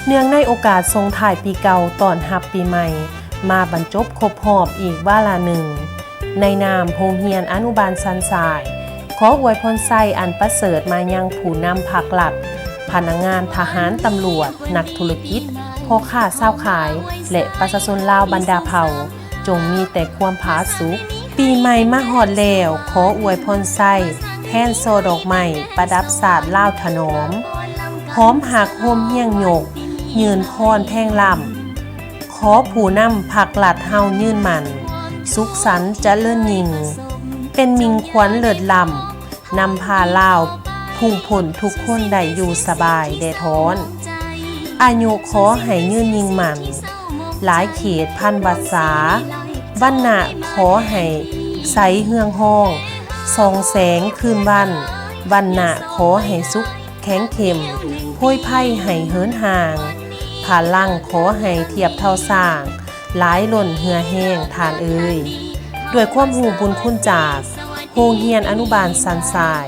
ເນື່ອງໃນໂອກາດສົ່ງທ້າຍປີເກົ່າ ຕ້ອນຮັບປີໃໝ່ ມາບັນຈົບຄົບຮອບອີກວາລະໜຶ່ງ, ໃນນາມໂຮງຮຽນອະນຸບານສັນຊາຍ ຂໍອວຍພອນໄຊອັນປະເສີດມາຍັງຜູ້ນຳພັກລັດ, ພະນັກງານ, ທະຫານ, ຕຳຫຼວດ, ນັກທຸລະກິດ, ພໍ່ຄ້າຊາວຂາຍ ແລະ ປະຊາຊົນລາວບັນດາເຜົ່າ ຈົ່ງມີແຕ່ຄວາມຜາສຸກ. ປີໃໝ່ມາຮອດແລ້ວ, ຂໍອວຍພອນໄຊ ແທນຊ່ອດອກໄມ້ປະດັບຊາດລາວຖະໜອມ, ຫອມຮັກໂຮມຮຽງຍົກ ຍື່ນພອນແພງລ້ຳ. ຂໍຜູ້ນຳພັກລັດເຮົາຍືນໝັ້ນ, ສຸກສັນຈະເລີນຍິ່ງ, ເປັນມິ່ງຂວັນເລີດລ້ຳ, ນຳພາລາວພຸ້ງພົ້ນທຸກຄົນໄດ້ຢູ່ສະບາຍແດ່ທອນ. ອາຍຸຂໍໃຫ້ຍືນຍິ່ງໝັ້ນ, ຫຼາຍເຂດພັນວັດສາ, ວັນນະຂໍໃຫ້ໃສເຮືອງຮອງ, ສ່ອງແສງຄືນວັນ, ວັນນະຂໍໃຫ້ສຸກແຂງເຂັ້ມ, ໂພຍໄພໃຫ້ເຫີນຫ່າງ, ພະລັງຂໍໃຫ້ທຽບເທົ່າຊ້າງ, ຫຼາຍລົ້ນເຫື່ອແຮງທ່ານເອີຍ. ດ້ວຍຄວາມຮູ້ບຸນຄຸນຈາກໂຮງຮຽນອະນຸບານສັນຊາຍ.